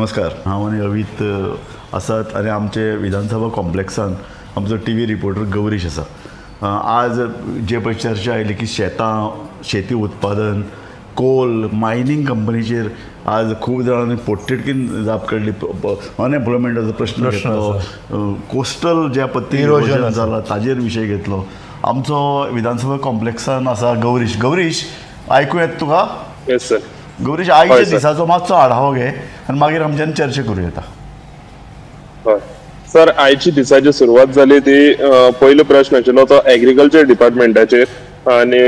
नमस्कार. हांव आनी अवीत आसात आनी आमचे विधानसभा कॉम्प्लेक्सान आमचो टी व्ही रिपोर्टर गौरीश आसा. आज जे पळय चर्चा आयली की शेतां, शेती उत्पादन, कोल, मायनींग कंपनीचेर आज खूब जाणांनी पोटतिडकीन जाप काडली. अनएम्प्लॉयमेंटाचो प्रश्न घेतलो, कोस्टल ज्या पद्दतीन इरोजन जाला ताजेर विशय घेतलो. आमचो विधानसभा कॉम्प्लेक्सान आसा गौरीश. गौरीश, आयकूं येता तुका? Yes sir. Gaurish, आयच्या दिसाचो मातसो आढावो घे आनी मागीर आमच्यान चर्चा करूं येता. हय सर, आयची दिसाची सुरवात जाली ती पयलो प्रश्न आशिल्लो तो एग्रीकल्चर डिपार्टमेंटाचेर. आनी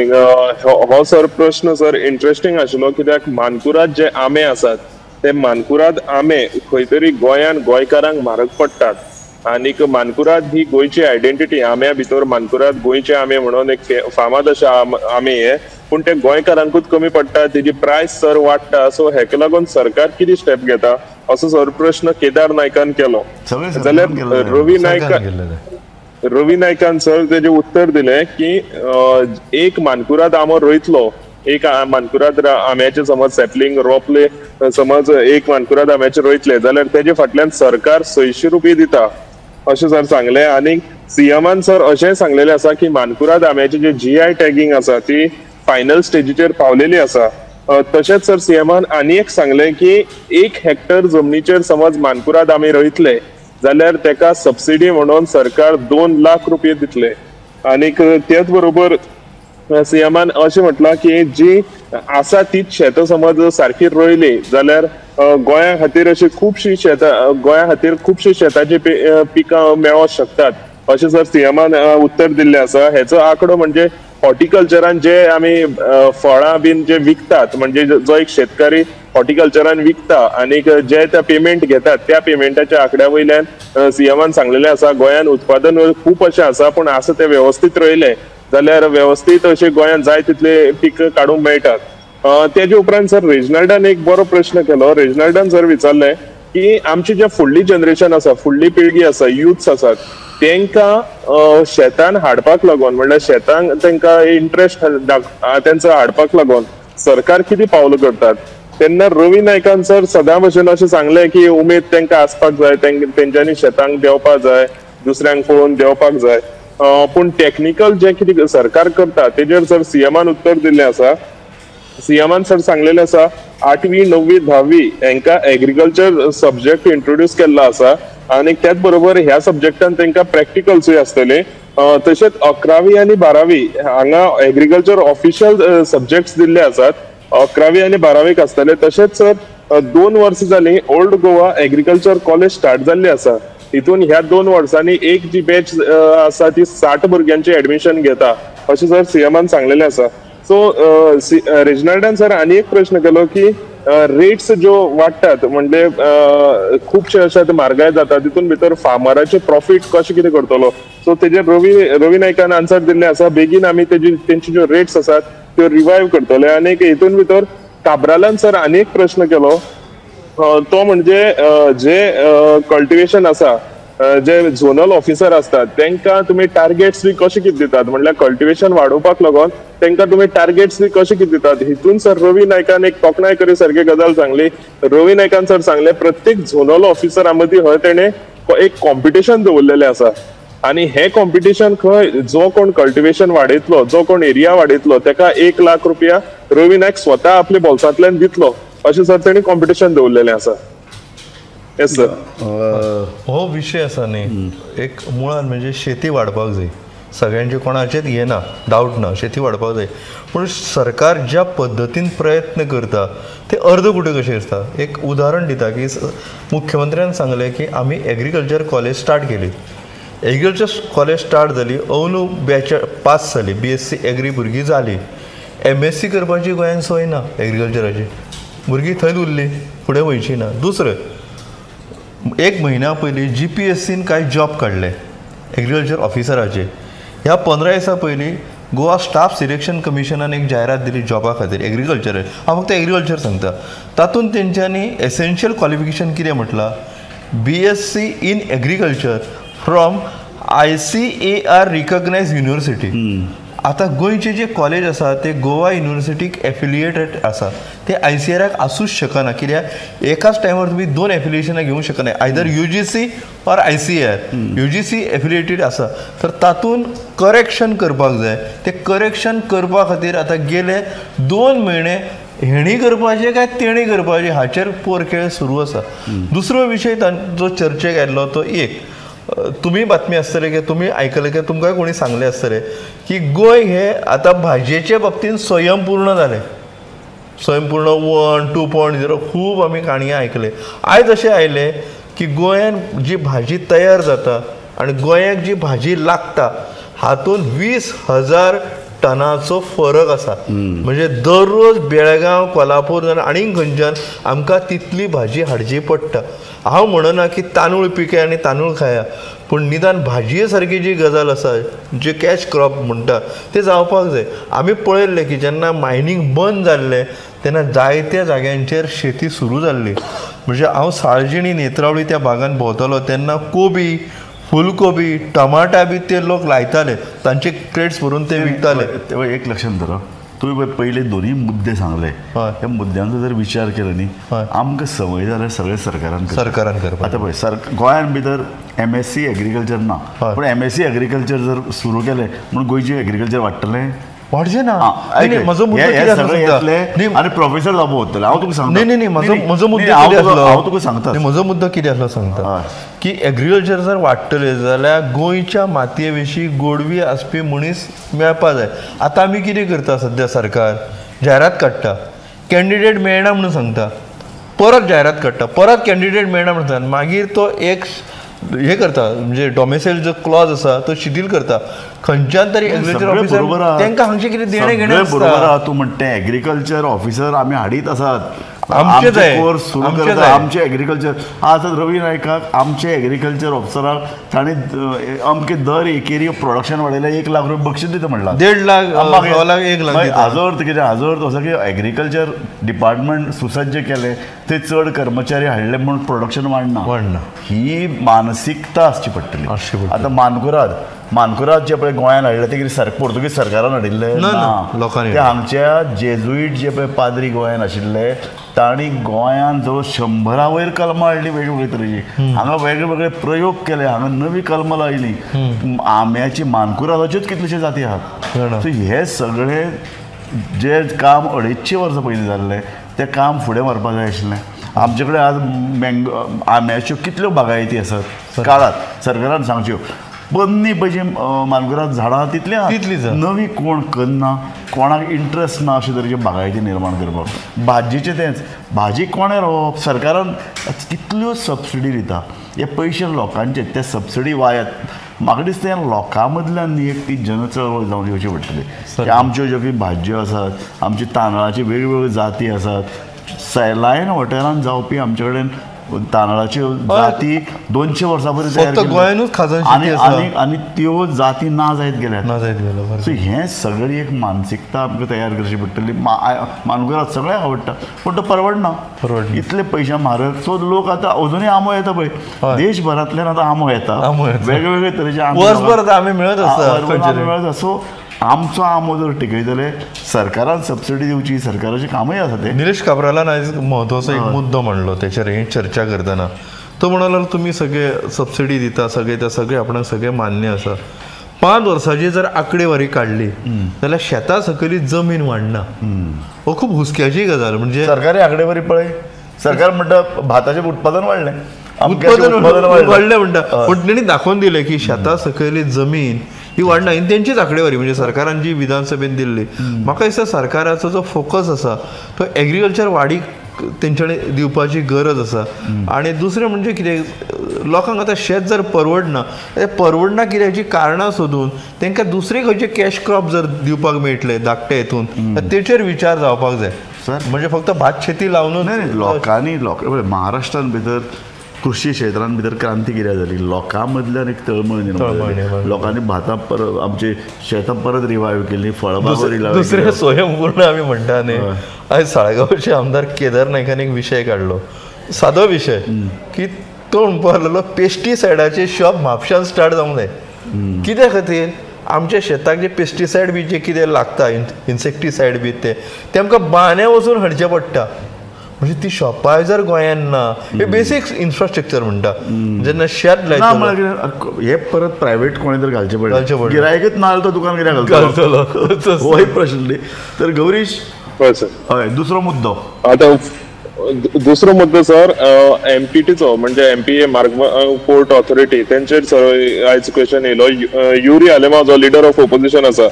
हो सर प्रश्न सर इंट्रस्टींग आशिल्लो कित्याक मानकुराद जे आंबे आसात ते मानकुराद आंबे खंय तरी गोंयान गोंयकारांक म्हारग पडटात. आनीक मानकुराद ही गोंयची आयडेंटिटी, आंब्या भितर मानकुराद गोंयचे आंबे म्हणून एक फामाद अशे आंबे हे, पूण ते गोंयकारांकूच कमी पडटा, तेजी प्रायस सर वाडटा. सो हेका लागून सरकार कितें स्टेप घेता असो सर प्रश्न केदार नायकान केलो. जाल्यार रवी नायकान सर तेजें उत्तर दिलें की एक मानकुराद आंबो रोयतलो, एक मानकुराद आंब्याचे समज सॅपलिंग रोपले, समज एक मानकुराद आंब्याचे रोयतले जाल्यार तेजे फाटल्यान सरकार 600 रुपये दिता अशें सर सांगलें. आनी सीएमान सर अशेंय सांगलेलें आसा की मानकुराद आंब्याचे जे जीआय टॅगींग आसा ती फायनल स्टेजीचेर पावलेली आसा. तशेंच सर सीएमान आनी एक सांगलें की 1 हेक्टर जमनीचेर समज मानकुराद आंबे रोयतले जाल्यार तेका सबसिडी म्हणून सरकार 2 लाख रुपये दितले. आनीक तेच बरोबर सीएमान अशें म्हटलां की जी आसा तीच शेतां समज सारकी रोयली जाल्यार गोंया खातीर अशी खुबशीं शेतां, गोंया खातीर खुबशीं शेतांची पिकां मेळोंक शकतात अशें सर सीएमान उत्तर दिल्लें आसा. हेचो आंकडो म्हणजे हॉर्टिकल्चरान जे आमी फळां बीन जे विकतात, म्हणजे जो एक शेतकरी हॉर्टिकल्चरान विकता आनीक जे त्या पेमेंट घेतात त्या पेमेंटाच्या आंकड्या वयल्यान सीएमान सांगलेलें आसा गोंयान उत्पादन खूब अशें आसा, पूण आसा तें वेवस्थीत रोयलें जाल्यार वेवस्थीत अशें गोंयांत जाय तितले पीक काडूंक मेळटात. तेजे उपरांत सर रेजनाल्डान एक बरो प्रश्न केलो. रेजनाल्डान सर विचारलें की आमची जे फुडली जनरेशन आसा, फुडली पिळगी आसा, युथ्स आसात, तेंकां शेतान हाडपाक लागून, म्हणल्यार शेतांक तेंकां इंट्रस्ट तेंचो हाडपाक लागून सरकार कितें पावलां करतात. तेन्ना रवी नायकान सर सदां भशेन अशें सांगलें की उमेद तेंकां आसपाक जाय, तेंच्यांनी शेतांक देंवपाक जाय, दुसऱ्यांक पळोवन देंवपाक जाय. पूण टॅक्निकल जें कितें सरकार करता तेजेर सर सीएमान उत्तर दिल्लें आसा. सीएमान सर सांगलेलें आसा 8वी 9वी 10वी हेंकां एग्रीकल्चर सब्जेक्ट इंट्रोड्यूस केल्लो आसा आनी त्याच बरोबर ह्या सब्जेक्टान तेंकां प्रॅक्टिकल्सूय आसतले. तशेंच 11वी आनी 12वी हांगा एग्रीकल्चर ऑफिशियल सब्जेक्ट्स दिल्ले आसात, 11वी आनी 12वीक आसतले. तशेंच सर 2 वर्सां जालीं old Goa agriculture college start जाल्ली आसा. हितून ह्या 2 वर्सांनी एक जी बॅच आसा ती 60 भुरग्यांची एडमिशन घेता अशें सर सीएमान सांगलेलें आसा. सो रेजनाल्डान सर आनी एक प्रश्न केलो की रेट्स ज्यो वाडटात, म्हणजे खुबशे अशे आतां म्हारगाय जाता, तितून भितर फार्मराचे प्रॉफीट कशें कितें करतलो. सो तेजेर रवी नायकान आन्सर दिल्लें आसा, बेगीन आमी तेंची ज्यो रेट्स आसात त्यो रिवायव करतले. आनी हितून भितर काब्रालान सर आनी एक प्रश्न केलो तो म्हणजे जे कल्टिवेशन आसा, जे झोनल ऑफिसर आसतात तेंकां तुमी टार्गेट्स बी कशें कितें दितात, म्हणल्यार कल्टिवेशन वाडोवपाक लागून तेंकां तुमी टार्गेट्स बी कशें कितें दितात. हितून सर रवी नायकान एक तोखणाय करी सारकी गजाल सांगली. रवी नायकान सर सांगलें प्रत्येक झोनल ऑफिसरा मदीं हय तेणें एक कॉम्पिटिशन दवरलेलें आसा आनी हें कॉम्पिटिशन खंय जो कोण कल्टिवेशन वाडयतलो, जो कोण एरिया वाडयतलो तेका 1 लाख रुपया रवी नायक स्वता आपल्या बोल्सांतल्यान दितलो अशें सर तेणी कॉम्पिटिशन दवरलेलें आसा. Yes sir. हो विशय आसा न्ही, एक मुळान म्हणजे शेती वाडपाक जाय, सगळ्यांचे कोणाचेच हें ना, डावट ना, शेती वाडपाक जाय. पूण सरकार ज्या पद्दतीन प्रयत्न करता ते अर्दकुटे कशें आसता. एक उदाहरण दिता की मुख्यमंत्र्यान सांगलें की आमी एग्रीकल्चर कॉलेज स्टार्ट केली. एग्रीकल्चर कॉलेज स्टार्ट जाली, अंदू बॅच पास जाली, BSc agri भुरगीं जाली. MSc करपाची गोंयान सोय ना एग्रीकल्चराची, भुरगीं थंयच उरलीं, फुडें वयची ना. दुसरें, 1 म्हयन्या पयलीं GPSCन कांय जॉब काडले एग्रीकल्चर ऑफिसराचे. ह्या 15 दिसां पयलीं गोवा स्टाफ सिलेक्शन कमिशनान एक जायरात दिली जॉबा खातीर एग्रीकल्चर. हांव फक्त एग्रीकल्चर सांगता. तातूंत तेंच्यांनी एसेन्शियल क्वॉलिफिकेशन कितें म्हटलां, BSc in agriculture from ICAR recognise university. आतां गोंयचे जे कॉलेज आसा ते गोवा युनिवर्सिटीक एफिलिएटेड आसा, ते आयसीआराक आसूच शकना, कित्याक एकाच टायमार तुमी दोन एफिलिएशनां घेवंक शकना, either UGC or ICAR. UGC affiliated आसा तर तातूंत करेक्शन करपाक जाय. ते करेक्शन करपा खातीर आतां गेले 2 म्हयने हेणी करपाचें काय तेणी करपाचें हाचेर पोरखेळ सुरू आसा. दुसरो विशय जो चर्चेक आयलो तो एक तुमी बातमी आसतले की तुमी आयकले की तुमकां कोणी सांगलें आसतलें की गोंय हे आतां भाजयेचे बाबतींत स्वयंपूर्ण जालें. स्वयंपूर्ण 1, 2.0 खूब आमी काणये आयकले. आयज अशें आयलें की गोंयांत जी भाजी तयार जाता आनी गोंयाक जी भाजी लागता हातूंत 20,000 टनाचो फरक आसा. म्हणजे दररोज बेळगांव, कोल्हापूर आनी खंयच्यान आमकां तितली भाजी हाडची पडटा. हांव म्हणना की तांदूळ पिके आनी तांदूळ खाया, पूण निदान भाजये सारकी जी गजाल आसा, जे कॅश क्रॉप म्हणटा ते जावपाक जाय. आमी पळयल्लें की जेन्ना मायनींग बंद जाल्लें तेन्ना जायत्या जाग्यांचेर शेती सुरू जाल्ली. म्हणजे हांव साळजिणी, नेत्रावळी त्या भागान भोंवतालो तेन्ना कोबी, फुलकोबी, टमाटा बी ते लोक लायताले, तांचे क्रेट्स भरून ते विकताले. एक लक्षात धरा, तुवें पयले दोनूय मुद्दे सांगले, ह्या मुद्द्यांचो जर विचार केलो न्ही, आमकां संवय जाल्यार सगळें सरकारान सरकारान करपाक. आतां पळय, गोंयांत भितर MSc agriculture ना, पूण MSc agriculture जर सुरू केलें म्हूण गोंयचें एग्रीकल्चर वाडटलें? वाडचें ना. म्हजो मुद्दो कितें आनी प्रोफेसर जावपा वतले. हांव तुका सांगता, न्ही न्ही, म्हजो मुद्दो कितें आसलो, हांव तुका सांगता, म्हजो मुद्दो कितें आसलो सांगता की एग्रीकल्चर जर वाडटलें जाल्यार गोंयच्या मातये विशीं गोडवी आसपी मनीस मेळपा जाय. आतां आमी कितें करता सद्या, सरकार जायरात काडटा, कॅन्डिडेट मेळना म्हणून सांगता, परत जायरात काडटा, परत कॅन्डिडेट मेळना म्हणून सांगता, मागीर तो एक हे करता, म्हणजे डॉमिसायल जो क्लॉज आसा तो शिथील करता. खंयच्यान तरी एग्रीकल्चर ऑफिसर तांकां हांगचें कितें देणें घेणें बरोबर आहा. तूं म्हणटा एग्रीकल्चर ऑफिसर आमी हाडीत आसात, आमचे कोर्स सुरू करता, आमचे एग्रीकल्चर आज रवी नायकाक आमचे एग्रीकल्चर ऑफिसराक ताणें अमके दर एकेरी प्रोडक्शन वाडयलें 1 लाख रुपये बक्षीस दिता म्हणलां, 1.5 लाख, 2 लाख, 1 लाख. हाजो अर्थ कितें? हाजो अर्थ असो की एग्रीकल्चर डिपार्टमेंट सुसज्ज केलें, ते चड कर्मचारी हाडले म्हूण प्रोडक्शन वाडना. ही मानसिकता आसची पडटली. आतां मानकुराद जे पळय गोंयांत हाडले ते कितें पोर्तुगीज सरकारान हाडिल्ले ना, लोकांनी. ते हांगच्या जेजुईट जे पळय पाद्री गोंयांत आशिल्ले तांणी गोंयांत जवळ 100 वयर कलमां हाडली वेगवेगळे तरेची. हांगा वेगळे वेगळे प्रयोग केले, हांगा नवी कलमां लायली. आंब्याची, मानकुरादाच्योच कितलेशे जाती आहात. सो हे सगळे जे काम 250 वर्सां पयलीं जाल्लें तें काम फुडें व्हरपाक जाय आशिल्लें. आमचे कडेन आज मँगो आंब्याच्यो कितल्यो बागायती आसात, काळात सरकारान सांगच्यो पन्नी पयशे मानकुराद झाडां तितली तितली नवी कोण करना, कोणाक इंट्रस्ट ना अशे तरेचे बागायती निर्माण करपाक. भाजयेचें तेंच, भाजी कोणें रोवप? सरकारान कितल्यो सबसिडी दिता, हे पयशे लोकांचे, ते सबसिडी वायात. म्हाका दिसता ह्या लोकां मदल्यान एक ती जनचळवळ जावन येवची पडटली की आमच्यो ज्यो कितें भाजयो आसात, आमची तांदळाची वेगवेगळ्यो जाती आसात, सॅलायन हॉटेलान जावपी आमचे कडेन तांदळाच्यो जाती 200 वर्सां पयलीं तयार केल्ल्यो आनी त्यो जाती ना जायत गेल्यात. सो हें सगळी एक मानसिकता आमकां तयार करची पडटली. मानकुराद सगळ्यांक आवडटा पूण तो परवडना, इतले पयशे म्हारग. सो लोक आतां अजुनूय आंबो येता पळय, देशभरांतल्यान आतां आंबो येता, वेगवेगळे तरेचे वर्सभर आंबे मेळत आसा. सो आमचो आंबो जर टिकयतले सरकारान सबसिडी दिवची, सरकाराचें कामूय आसा तें. निलेश काब्रालान आयज म्हत्वाचो एक मुद्दो मांडलो तेचेर हे चर्चा करतना. तो म्हणालो तुमी सगळे सबसिडी दिता, सगळे ते सगळे आपणाक सगळे मान्य आसा, 5 वर्सांची जर आंकडेवारी काडली जाल्यार शेता सकयली जमीन वाडना. हो खूब हुस्क्याची गजाल. म्हणजे सरकारी आंकडेवारी पळय, सरकार म्हणटा भाताचें उत्पादन वाडलें, उत्पादन वाडलें म्हणटा, पूण तेणी दाखोवन दिलें की शेता सकयली जमीन ही वाडना. आनी तेंचीच आंकडेवारी म्हणजे सरकारान जी विधानसभेन दिल्ली. म्हाका दिसता सरकाराचो जो फोकस आसा तो एग्रीकल्चर वाडीक तेंच्यानी दिवपाची गरज आसा. आनी दुसरें म्हणजे कितें, लोकांक आतां शेत जर परवडना, ते परवडना कित्याची कारणां सोदून तांकां दुसरे खंयचे कॅश क्रॉप जर दिवपाक मेळटले धाकटे हितून, तेचेर विचार जावपाक जाय. म्हणजे फक्त भात शेती लावन न्ही, लोकांनी महाराष्ट्रान भितर कृषी क्षेत्रान भितर क्रांती कित्याक जाली, लोकां मदल्यान एक तळमळ निर्माण जाली, लोकांनी भातां परत आमची शेतां परत रिवायव केली, फळबागो रिवायव. दुसरें स्वयंपूर्ण आमी म्हणटा न्ही, आयज साळगांवचे आमदार केदार नायकान एक विशय काडलो, सादो विशय, की तो म्हणपाक लागलो पेस्टिसायडाचे शॉप म्हापशान स्टार्ट जावंक जाय. कित्या खातीर? आमच्या शेताक जे पेस्टिसायड बी जे कितें लागता इन्सेक्टिसायड बी ते आमकां बांद्या वचून हाडचें पडटा. म्हणजे ती शॉपाय जर गोंयान ना, हे बेसीक इन्फ्रास्ट्रक्चर म्हणटा जेन्ना शेत लायता हे परत प्रायव्हेट कोणी तर घालचें पडलें, गिरायकच ना जाल्यार तो दुकान कित्याक घालतलो, होय प्रश्न न्ही. तर गौरीश हय दुसरो मुद्दो, आतां दुसरो मुद्दो सर एमपीटीचो, म्हणजे एमपीए मार्ग पोर्ट ऑथॉरिटी तेंचेर सर आयज क्वेश्चन येयलो. युरी आलेमाव जो लिडर ऑफ ओपोजिशन आसा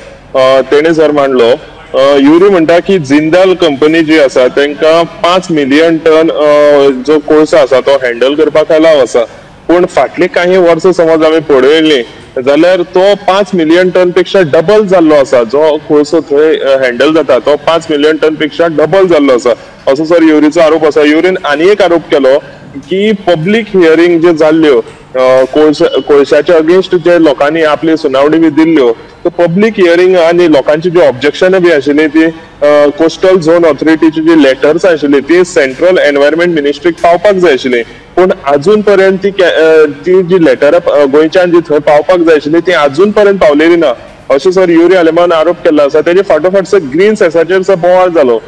तेणे सर मांडलो, युरी म्हणटा की जिंदाल कंपनी जी आसा तांकां 5 मिलियन टन जो कोळसो आसा तो हँडल करपाक अलाव आसा, पूण फाटली काही वर्सां समज आमी पळयली जाल्यार तो 5 मिलियन टन पेक्षा डबल जाल्लो आसा. जो कोळसो थंय हँडल जाता तो 5 मिलियन टन पेक्षा डबल जाल्लो आसा असो सर युरीचो आरोप आसा. युरीन आनी एक आरोप केलो की पब्लीक हियरींग जे जाल्ल्यो कोळशाच्या अगेन्स्ट जे लोकांनी आपली सुनावणी बी दिल्ल्यो, तो पब्लीक हियरींग आनी लोकांची जी ऑब्जेक्शन बी आशिल्ली ती कोस्टल झोन ऑथॉरिटीची जी लेटर्स आशिल्ली ती सेंट्रल एनवायरमेंट मिनिस्ट्रीक पावपाक जाय आशिल्ली, पूण अजून पर्यंत ती जी लेटरां गोंयच्यान जी थंय पावपाक जाय आशिल्ली ती अजून पर्यंत पावलेली ना अशें सर युरी आलेमान आरोप केल्लो आसा. तेजे फाटोफाट सर ग्रीन सेसाचेर सर बोवाळ जालो.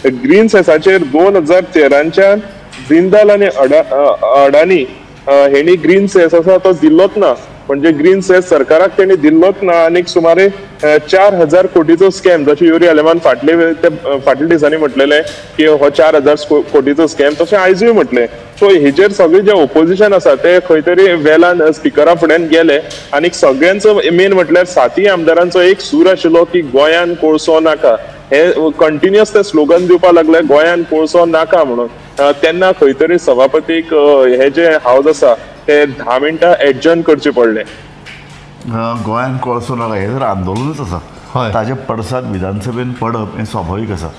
ग्रीन सेसाचेर 2013च्यान जिंदाल आनी अडानी हेणी ग्रीन सेस आसा तो दिल्लोच ना, म्हणजे ग्रीन सेस सरकाराक तेणी दिल्लोच ना. आनी सुमारे 4000 कोटीचो स्कॅम, जशें युरी आलेमान फाटल्या दिसांनी म्हटलेलें की हो 4000 कोटीचो स्कॅम, तशें आयजूय म्हटलें. सो हेजेर सगळे जे ओपोजिशन आसा ते खंय तरी वेलान स्पिकरा फुड्यान गेले आनी सगळ्यांचो मेन म्हटल्यार 7 आमदारांचो एक सूर आशिल्लो की गोंयान कोळसो नाका, हे कंटिन्युअस ते स्लोगन दिवपाक लागले गोंयान कोळसो नाका म्हणून. तेन्ना खंय तरी सभापतीक हे जे हावज आसा ते 10 मिनटां एडजर्न करचे पडले. गोंयान कोळसो नाका हे जर आंदोलनच आसा ताजे पडसाद विधानसभेन पडप हें स्वाभावीक आसा.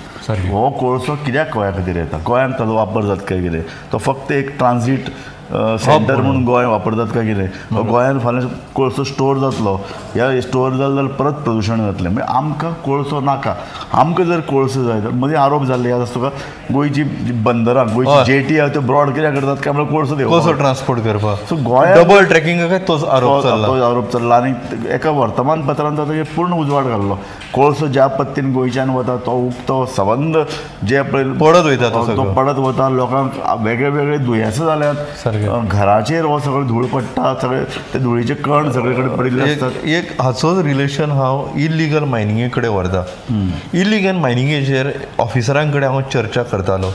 हो कोळसो कित्याक गोंया खातीर येता, गोंयांत ताजो वापर जाता काय कितें, तो फक्त एक ट्रान्झीट सेंटर म्हणून गोंय वापरतात काय कितें, गोंयांत फाल्यां कोळसो स्टोर जातलो, ह्या स्टोर जालो जाल्यार परत प्रदुशण जातलें. म्हणजे आमकां कोळसो नाका. आमकां जर कोळसो जाय तर मदीं आरोप जाल्ले याद आसा तुका, गोंयची बंदरां गोंयची जेटी आहा त्यो ब्रॉड कित्याक करतात काय म्हळ्यार कोळसो कोळसो ट्रान्सपोर्ट करपाक. सो गोंया डबल ट्रॅकिंग तोच आरोप चल्ला, तो आरोप चल्ला. आनी एका वर्तमानपत्रान ताचेर पूर्ण उजवाड घाल्लो, कोळसो ज्या पद्दतीन गोंयच्यान वता तो उक्तो सबंद जे पळय पडत वयता तो पडत वता, लोकांक वेगळे वेगळे दुयेंसां जाल्यात, घराचेर हो सगळो धूळ पडटा, सगळे ते धुळीचे कण सगळे कडेन पडिल्ले आसतात. एक हाचोच रिलेशन हांव इलिगल मायनिंगे कडेन व्हरता. इलिगल मायनिंगेचेर ऑफिसरां कडेन हांव चर्चा करतालो,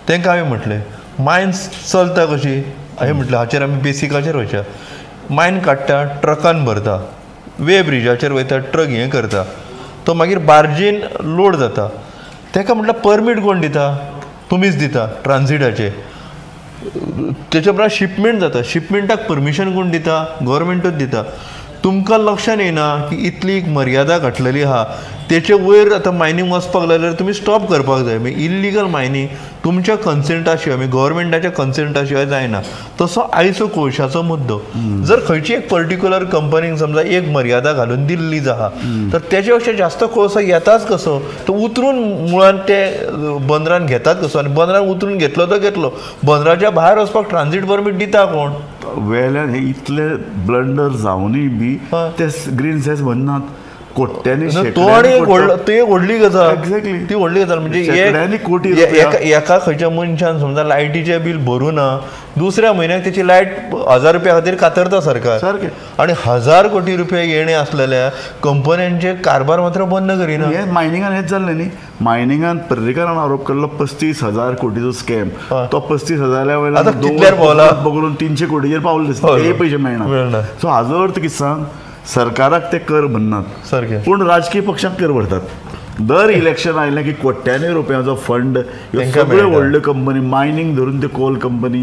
तांकां हांवें म्हटलें मायन्स चलता कशी, हांवें म्हटलें हाचेर आमी बेसिकाचेर वयच्या, मायन काडटा ट्रकान भरता, वे ब्रिजाचेर वयता ट्रक हें करता, तो मागीर बार्जीन लोड जाता, ताका म्हटल्यार परमीट कोण दिता, तुमीच दिता ट्रान्झिटाचे, तेच्या उपरांत शिपमेंट जाता, शिपमेंटाक परमिशन कोण दिता, गव्हर्मेंटूच दिता. तुमकां लक्षान येना की इतली एक मर्यादा घातलेली आहा, तेचे वयर आतां मायनींग वचपाक लागल्यार तुमी स्टॉप करपाक जाय. मागीर इल्लिगल मायनींग तुमच्या कन्सेंटा शिवाय, मागीर गव्हर्मेंटाच्या कन्सेंटा शिवाय जायना. तसो आयचो कोळशाचो मुद्दो, जर खंयची एक पर्टिक्युलर कंपनीक समजा एक मर्यादा घालून दिल्ली आहा तर तेच्या पेक्षा जास्त कोळसो येताच कसो, तो उतरून मुळान ते बंदरान घेतात कसो, आनी बंदरान उतरून घेतलो तो घेतलो, बंदराच्या भायर वचपाक ट्रान्झीट परमीट दिता कोण? वेल्यान हे इतले ब्लंडर जावनूय बी ते ग्रीन सेस भरनात, कोट्यांनी तो आनी ती एक व्हडली गजाल, एक्झॅक्टली ती व्हडली गजाल. म्हणजे कोटी एका खंयच्या मनशान समजा लायटीचें बील भरूं ना, दुसऱ्या म्हयन्याक तेची लायट 1000 रुपया खातीर कातरता सरकार, सारकें. आनी 1000 कोटी रुपया येणे आसलेल्या कंपन्यांचे कारभार मात्र बंद करिना. हे मायनिंगान हेच जाल्लें न्ही, मायनिंगान पर्रीकारान आरोप केल्लो 35,000 कोटीचो स्कॅम, तो 35,000 वयल्यान बगरून 300 कोटीचेर पावले, ते पयशे मेळना. सो हाजो अर्थ कितें सांग, सरकाराक ते कर भरनात सारकें, पूण राजकीय पक्षांक कर भरतात. दर इलेक्शन आयलें की कोट्यांनी रुपयांचो फंड सगळ्यो व्हडल्यो कंपनी मायनींग धरून ते कोल कंपनी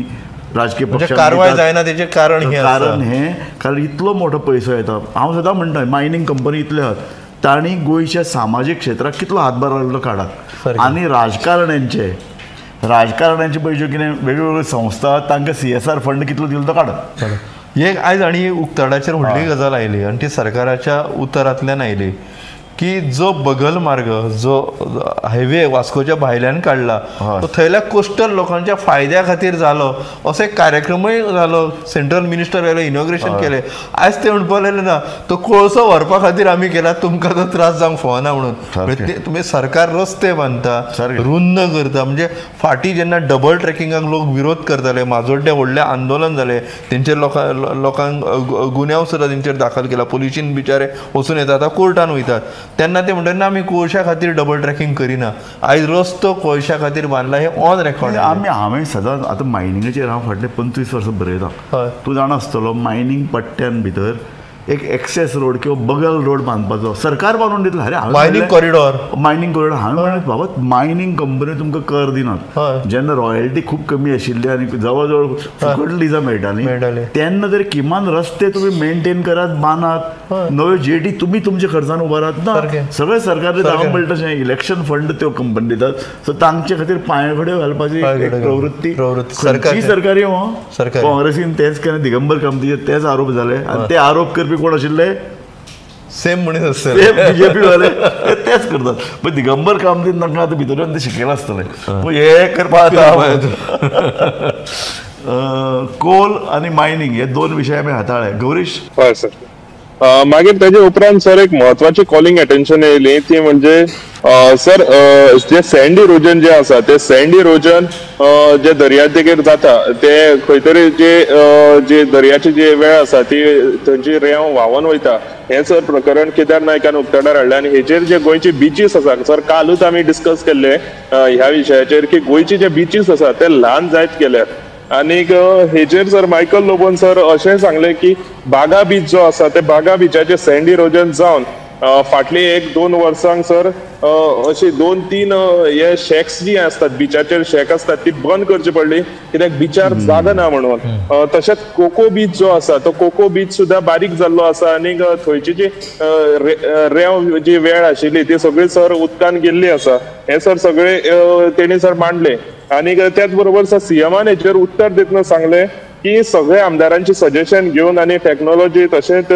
राजकीय पक्ष कारवाय जायना. तेचें कारण हें, कारण हें, कारण इतलो मोठो पयसो येता. हांव सदां म्हणटा मायनींग कंपनी इतल्यो आहात, तांणी गोंयच्या सामाजीक क्षेत्राक कितलो हातभार लायलो काडात. आनी राजकारण्यांचे पळय ज्यो कितें वेगळ्यो संस्था तांकां CSR fund कितलो दिलो तो काडात. एक आयज आनी उक्ताडाचेर व्हडली गजाल आयली आनी ती सरकाराच्या उतरांतल्यान आयली की जो बगल मार्ग जो हायवे वास्कोच्या भायल्यान काडला तो थंयल्या कोस्टल लोकांच्या फायद्या खातीर जालो असो एक कार्यक्रमूय जालो. सेंट्रल मिनिस्टर आयलो, इनॉग्रेशन केलें. आयज ते म्हणपाक लागले ना तो कोळसो व्हरपा खातीर आमी केला, तुमकां तो त्रास जावंक फावना म्हणून. तुमी सरकार रस्ते बांदता, रुंद करता. म्हणजे फाटीं जेन्ना डबल ट्रॅकिंगाक लोक विरोध करताले, माजोड्डें व्हडलें आंदोलन जालें, तेंचेर लोकांक गुन्यांव सुद्दां तेंचेर दाखल केला, पोलिशीन बिचारे वचून येतात, आतां कोर्टान वयतात. तेन्ना ते म्हणटात ना आमी कोळशा खातीर डबल ट्रॅकिंग करिना. आयज रस्तो कोळशा खातीर बांदला हें ऑन रेकॉर्ड. आमी हांवें सदांच आतां मायनिंगाचेर हांव फाटले 25 वर्सां बरयतां. तूं जाणा आसतलो मायनींग पट्ट्यान भितर एक एक्सेस रोड किंवा बगल रोड बांदपाचो सरकार बांदून दितलें. अरे मायनींग कॉरिडॉर, मायनींग कॉरिडॉर हांवें म्हणलें बाबा मायनींग कंपनी तुमकां कर दिनात. जेन्ना रॉयल्टी खूब कमी आशिल्ली आनी जवळ जवळ फुकट लिजां मेळटालीं तेन्ना तरी किमान रस्ते तुमी मेनटेन करात, बांदात, नव्यो जेटी तुमी तुमच्या खर्चान उबारात ना. सगळें सरकार हांव म्हणटा तशें इलेक्शन फंड त्यो कंपनी दितात. सो तांचे खातीर पांय खडे घालपाची प्रवृत्ती सरकारी सरकारी हो काँग्रेसीन तेच केलें. दिगंबर कामतीचेर तेच आरोप जाले आनी ते आरोप करपी कोण आशिल्ले? सेम मनीस आसतले, बीजेपी वाले तेच करतात. पण दिगंबर कामतीन तांकां आतां भितर ते शिकयलां आसतलें पूण हे करपा आतां कोल आनी मायनींग हे दोन विशय आमी हाताळ्ळे. गौरीश. हय सर. मागीर तेजे उपरांत सर एक म्हत्वाची कॉलिंग अटेन्शन येयली ती म्हणजे सर जे सँड इरोजन जे आसा ते सँड इरोजन जे दर्यादेगेर जाता ते खंय तरी जे जे दर्याची जे वेळ आसा ती थंयची रेंव व्हांवन वयता. हें सर प्रकरण केदार नायकान उक्ताडार हाडलें आनी हेचेर जे गोंयचे बिचीस आसा सर कालूच आमी डिस्कस केल्ले ह्या विशयाचेर की गोंयचे जे बिचीस आसा ते ल्हान जायत गेल्यात. आनीक हेचेर सर मायकल लोबोन सर अशें सांगलें की बागा बीच जो आसा ते बागा बिचाचेर सँड इरोजन जावन फाटली 1-2 वर्सांक सर अशी 2-3 हे शॅक्स जी आसतात बिचाचेर शॅक आसतात ती बंद करची पडली कित्याक बिचार जागा ना म्हणून. तशेंच कोको बीच जो आसा तो कोको बीच सुद्दां बारीक जाल्लो आसा आनीक थंयची जी रेंव जी वेळ आशिल्ली ती सगळी सर उदकान गेल्ली आसा. हें सर सगळे तेणी सर मांडलें. आनीक त्याच बरोबर सर सीएमान हेचेर उत्तर दितना सांगलें की सगळे आमदारांचे सजेशन घेवन आनी टॅक्नोलॉजी तशेंच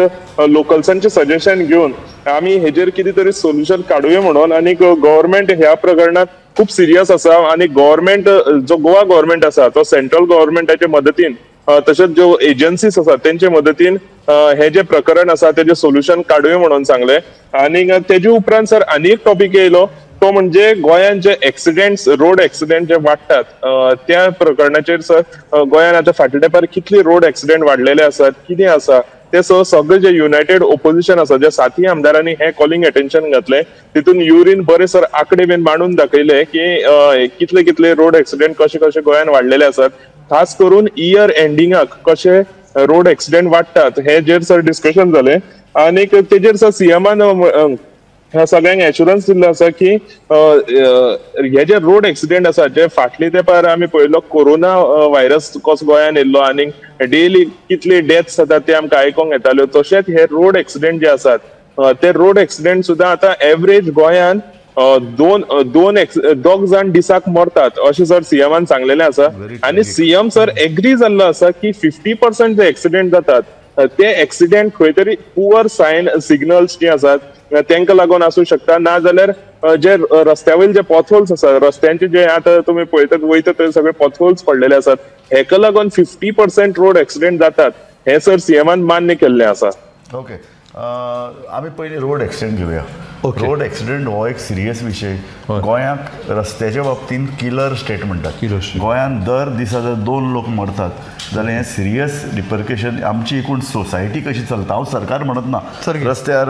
लोकल्सांचे सजेशन घेवन आमी हेजेर कितें तरी सोल्युशन काडुया म्हणून. आनी गव्हर्मेंट ह्या प्रकरणात खूब सिरियस आसा आनी गव्हर्मेंट जो गोवा गव्हर्मेंट आसा तो सेंट्रल गव्हर्मेंटाचे मदतीन तशेंच ज्यो एजन्सीज आसात तेंचे मदतीन हे जे प्रकरण आसा तेजें सोल्युशन काडुया म्हणून सांगलें. आनी तेजे उपरांत सर आनी एक टॉपीक येयलो तो म्हणजे गोंयांत जे एक्सिडेंट्स, रोड एक्सिडेंट जे वाडटात त्या प्रकरणाचेर सर गोंयांत आतां फाटल्या तेंपार कितले रोड एक्सिडेंट वाडलेले आसात, कितें आसा ते सगळे जे युनायटेड ओपोजिशन आसा ज्या सातय आमदारांनी हे कॉलिंग अटेन्शन घातलें तितून युरीन बरे सर आंकडे बीन मांडून दाखयले की कितले कितले रोड एक्सिडेंट कशे कशे गोंयांत वाडलेले आसात, खास करून इयर एंडिंगाक कशे रोड एक्सिडेंट वाडटात हेजेर सर डिस्कशन जालें. आनीक तेजेर सर सीएमान ह्या सगळ्यांक एश्युरन्स दिल्लो आसा की हे जे रोड एक्सिडेंट आसा जे फाटले तेंपार आमी पळयलो कोरोना व्हायरस कसो गोंयांत येयल्लो आनी डेली कितले डेथ्स जातात ते आमकां आयकोंक येताल्यो, तशेंच हे रोड एक्सिडेंट जे आसात ते रोड एक्सिडेंट सुद्दां आतां एवरेज गोंयांत दोग जाण दिसाक मरतात अशें सर सीएमान सांगलेलें आसा. आनी सीएम सर एग्री जाल्लो आसा की 50% जे एक्सिडेंट जातात ते एक्सिडेंट खंय तरी पुअर सायन सिग्नल्स जी आसात तेंका लागून आसूं शकता, ना जाल्यार जे रस्त्या वयले जे पॉथहोल्स आसात रस्त्यांचे जे आतां तुमी पळयतात वयता थंय सगळे पॉथहोल्स पडलेले आसात हेका लागून 50% रोड एक्सिडेंट जातात हें सर सीएमान मान्य केल्लें आसा. ओके, आमी पयलीं रोड एक्सिडेंट घेवया. रोड एक्सिडेंट हो एक सिरियस विशय. गोंयांत रस्त्याच्या बाबतींत किलर स्टेट म्हणटात. गोंयांत दर दिसा जर 2 लोक मरतात जाल्यार हें सिरियस रिपर्केशन आमची एकूण सोसायटी कशी चलता. हांव सरकार म्हणत ना, रस्त्यार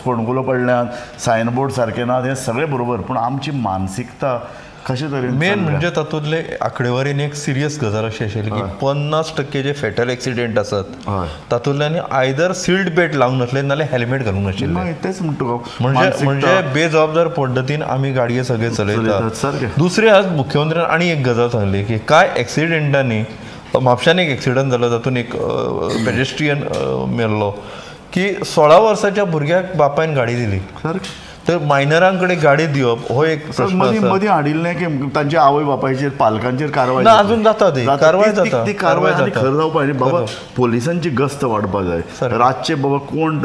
फोंडकुलो पडल्यात, सायनबोर्ड सारके ना, हें सगळें बरोबर, पूण आमची मानसिकता कशे तरेन मेन म्हणजे तातूंतले आंकडेवारीन एक सिरियस गजाल अशी आशिल्ली की 50% जे फेटल एक्सिडेंट आसात तातूंतल्यान आयदर सीट बेल्ट लावंक नासले नाल्यार हेल्मेट घालूंक नाशिल्लें. तेच म्हणटा म्हणजे म्हणजे बेजबाबदार पद्दतीन आमी गाडये सगळे चलयतात. दुसरें आज मुख्यमंत्र्यान आनी एक गजाल सांगली की कांय एक्सिडेंटांनी म्हापशान एक एक्सिडंट जालो तातूंत एक पेडेस्ट्रियन मेल्लो की 16 वर्साच्या भुरग्याक बापायन गाडी दिली. तर मायनरां कडेन गाडी दिवप हो एक प्रश्न. मदीं हाडिल्लें की तांच्या आवय बापायचेर पालकांचेर कारवाय ना अजून जाता, ती कारवाय जाता, ती कारवाय खरें जावपा. आनी बाबा पोलिसांची गस्त वाडपा जाय. रातचे बाबा कोण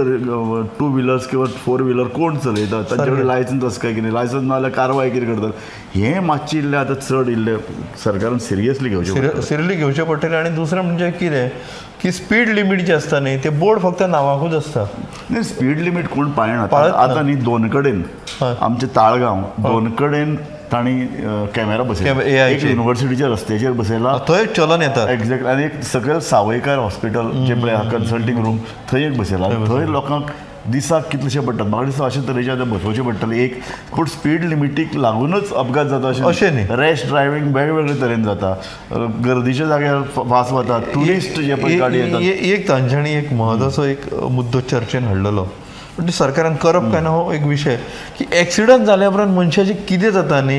टू व्हिलर्स किंवा फोर व्हिलर कोण चलयता, तांचे कडेन लायसन्स आसा काय कितें, लायसन्स ना जाल्यार कारवाय कितें करतात, हें मातशें इल्लें आतां चड इल्लें सरकारान सिरियसली घेवचें, सिरियसली घेवचें पडटलें. आनी दुसरें म्हणजे कितें की स्पीड लिमीट जी आसता न्ही ते बोर्ड फक्त नांवाकूच आसता. न्ही स्पीड लिमीट कोण पाळना. आतां न्ही दोन कडेन आमचे ताळगांव दोन कडेन तांणी कॅमेरा बसयला, एक युनिवर्सिटीच्या रस्त्याचेर बसयला, थंय चलन येता एक्झॅक्ट, आनी एक सकयल सावयकार हॉस्पिटल जे पळय कन्सल्टींग रूम थंय एक बसयला. थंय लोकांक दिसाक कितलेशे पडटात, म्हाका दिसता अशे तरेचे आतां बसोवचें पडटलें. एक पूण स्पीड लिमिटीक लागूनच अपघात जाता अशें न्ही, रॅश ड्रायव्हींग वेगवेगळे तरेन जाता, गर्दीच्या जाग्यार फास्ट वतात, ट्युरिस्ट जे पळय गाडी येतात. एक तांच्यांनी एक म्हत्वाचो एक मुद्दो चर्चेन हाडलेलो, पण सरकारान करप काय ना हो एक विशय की एक्सिडंट जाल्या उपरांत मनशाचें कितें जाता न्ही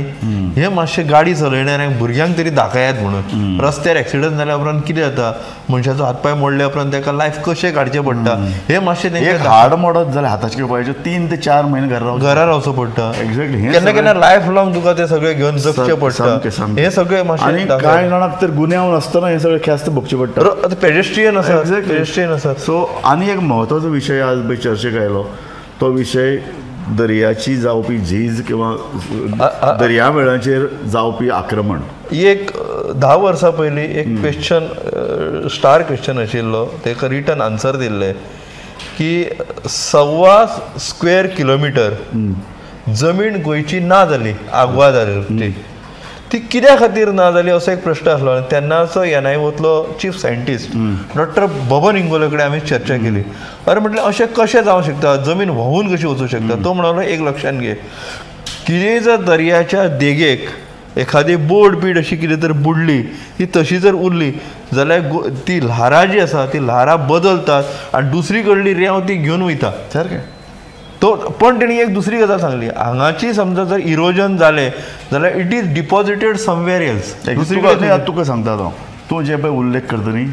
हें मातशें गाडी चलयणाऱ्यांक भुरग्यांक तरी दाखयात म्हणून. रस्त्यार एक्सिडंट जाल्या उपरांत कितें जाता, मनशाचो हात पांय मोडल्या उपरांत ताका लायफ कशें काडचें पडटा हें मातशें एक हाड मोडत जाल्यार हाताचे पांयाचे 3 ते 4 म्हयने घरा रावचो पडटा. एक्झॅक्टली, केन्ना केन्ना लायफ लॉंग तुका तें सगळें घेवन जगचें पडटा. हें सगळें मातशें कांय जाणांक तर गुन्यांव नासतना हें सगळें ख्यास्त भोगचें पडटा. पेडेस्ट्रियन आसा, पेडेस्ट्रियन आसा. सो आनी एक म्हत्वाचो विशय आज पळय चर्चेक आयलो तो विशय दर्याची जावपी झीज किंवा दर्यावेळाचेर जावपी आक्रमण. एक 10 वर्सां पयलीं एक क्वेश्चन, स्टार क्वेश्चन आशिल्लो, ताका रिटर्न आन्सर दिल्लें की 1.25 स्क्वेअर किलोमिटर जमीन गोंयची ना जाली आगवाद ती कित्या खातीर ना जाली असो एक प्रश्न आसलो. आनी तेन्नाचो एनआयओतलो chief scientist doctor Baban Ingole कडेन आमी चर्चा केली. अरे म्हटलें अशें कशें जावंक शकता, जमीन व्हांवून कशी वचूंक शकता? तो म्हणलो एक लक्षांत घे, कितें जर दर्याच्या देगेक एखादी बोट बीट अशी कितें तर बुडली, ती तशी जर उरली जाल्यार ती ल्हारां जी आसा ती ल्हारां बदलतात आनी दुसरी कडली रेंव ती घेवन वयता. सारकें. तो पण तेणी एक दुसरी गजाल सांगली, हांगाची समजा जर इरोजन जालें जाल्यार it is deposited somewhere else. दुसरी कडेन तुका सांगता हांव, तूं जे पळय उल्लेख करता न्ही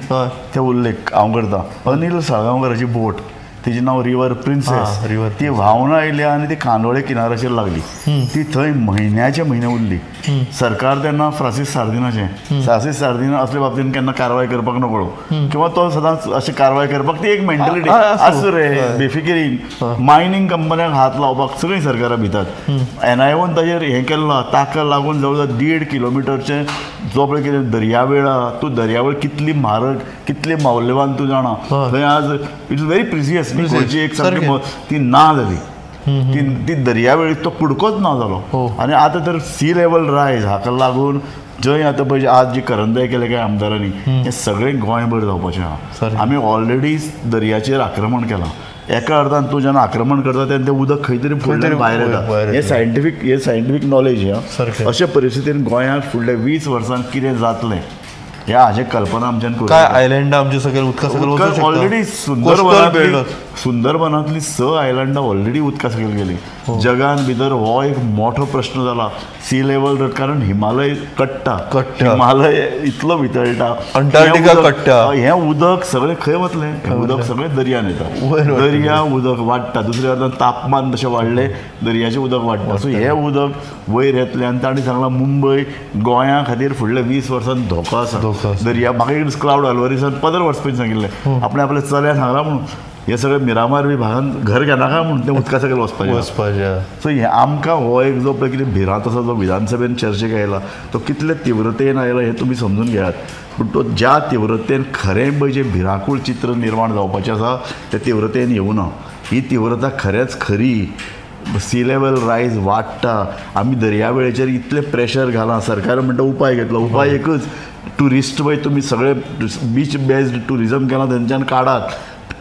ते उल्लेख हांव करता. अनिल साळगांवकाराची बोट, तिजें नांव रिवर प्रिन्सेस, ती व्हांवन आयली आनी ती कांदोळे किनाराचेर लागली. ती थंय म्हयन्याचे म्हयने उरली. सरकार तेन्ना फ्रांसीस सार्दिनाचें, फ्रांसीस सार्दिना असले बाबतीन केन्ना कारवाय करपाक नकळो किंवा तो सदांच अशें कारवाय करपाक ती एक मेंटलिटी आसूं रे, बेफिकिरीन मायनींग कंपन्यांक हात लावपाक सगळीं सरकारां भितात. एनआयओन ताजेर हें केल्लो, ताका लागून जवळ जवळ 1.5 किलोमिटरचें जो पळय कितें दर्यावेळा, तूं दर्यावेळ कितली म्हारग कितली मौल्यवान तूं जाणा, थंय आज it is very precious. गोंयची एक सामकी ती ना जाली, ती दर्यावेळी तो कुडकोच ना जालो. आनी आतां तर सी लेवल रायज हाका लागून जंय आतां पळय आज जी करंदाय केले काय आमदारांनी, हें सगळें गोंयभर जावपाचें आहा. आमी ऑलरेडी दर्याचेर आक्रमण केलां. एका अर्थान तूं जेन्ना आक्रमण करता तेन्ना तें उदक खंय तरी फुडल्यान भायर येता. हें सायंटिफीक, हें सायंटिफीक नॉलेज. ह्या अशे परिस्थितीन गोंयांत फुडल्या 20 वर्सांत कितें जातलें ह्या हाजें कल्पना आमच्यान करूं. काय आयलँडां आमचे सगळे उदका सकयल ऑलरेडी सुंदरबनांतली 6 आयलंडां ऑलरेडी उदका सकयल गेली. जगान भितर हो एक मोठो प्रश्न जाला सी लेवल, कारण हिमालय कट्टा, हिमालय इतलो वितळटा, अंटार्क्टिका कट्टा, हें उदक सगळें खंय वतलें? हें उदक सगळें दर्यान येता. दर्या उदक वाडटा, दुसऱ्या अर्थान तापमान जशें वाडलें दर्याचें उदक वाडटा. सो हें उदक वयर येतलें. आनी तांणी सांगलां मुंबय गोंया खातीर फुडल्या 20 वर्सांत धोको आसा दर्या. म्हाका एक क्लावड अल्वारीसान 15 वर्सां पयलीं सांगिल्लें, आपणें आपल्या चल्याक सांगलां म्हणून हे सगळे मिरामार बी भागान घर घेनाका म्हणून तें उदका सकयल वचपाचें. सो हें आमकां हो एक जो पळय कितें भिरांत आसा जो विधानसभेन चर्चेक आयला तो कितले तिव्रतेन आयला हें तुमी समजून घेयात. पूण तो ज्या तिव्रतेन खरें पळय जें भिरांकूळ चित्र निर्माण जावपाचें आसा तें तिव्रतेन येवना. ही तिव्रता खरेंच खरी. सी लेवल रायज वाडटा, आमी दर्यावेळेचेर इतलें प्रेशर घालां, सरकार म्हणटा उपाय घेतलो, उपाय एकच, ट्युरिस्ट पळय तुमी सगळे बीच बेज्ड ट्युरिजम केलां तेंच्यान काडात,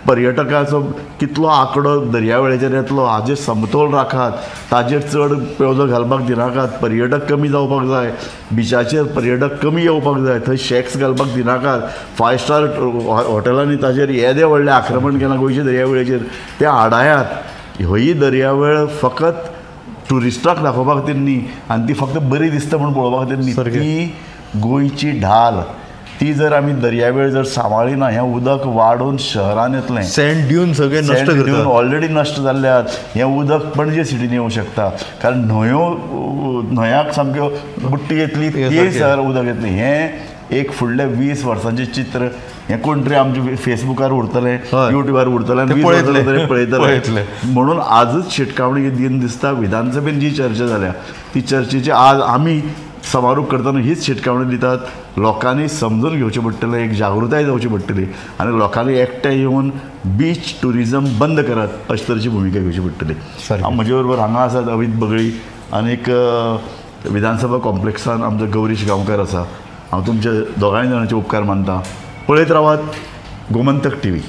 पर्यटकाचो कितलो आंकडो दर्यावेळेचेर येतलो हाजेर समतोल राखात, ताजेर चड पेवजो घालपाक दिनाकात, पर्यटक कमी जावपाक जाय, बिचाचेर पर्यटक कमी येवपाक जाय, थंय शॅक्स घालपाक दिनाकात, 5 स्टार हॉटेलांनी ताजेर येदें व्हडलें आक्रमण केलां गोंयच्या दर्यावेळेचेर तें आडायात. ही दर्यावेळ फकत ट्युरिस्टाक दाखोवपा खातीर न्ही आनी ती फक्त बरी दिसता म्हूण पळोवपा खातीर न्ही, ती गोंयची ढाल. ती जर आमी दर्यावेळ जर सांबाळ्ळी ना, हें उदक वाडून शहरान येतलें. सँड ड्यून सगळे नश्ट करता, ऑलरेडी नश्ट जाल्ले आहात. हें उदक पणजे सिटीन येवंक शकता, कारण न्हंयो न्हंयाक सामक्यो बुट्टी येतली, ती शहर उदक येतलें. हें एक फुडल्या 20 वर्सांचें चित्र हें कोण तरी आमचे फेसबुकार उरतलें, युट्यूबार उरतलें, पळयतले. म्हणून आजच शिटकावणी दिन दिसता. विधानसभेन जी चर्चा जाल्या ती चर्चेची आज आमी समारोप करतना हीच शिटकावणी दितात, लोकांनी समजून घेवचें पडटलें, एक जागृताय जावची पडटली आनी लोकांनी एकठांय येवन बीच ट्युरिजम बंद करात अशे तरेची भुमिका घेवची पडटली. म्हजे बरोबर हांगा आसात अमित बगळी आनीक विधानसभा कॉम्प्लेक्सान आमचो गौरीश गांवकार आसा. हांव तुमच्या दोगांय जाणांचे उपकार मानता. पळयत रावात गोमंतक टीव्ही.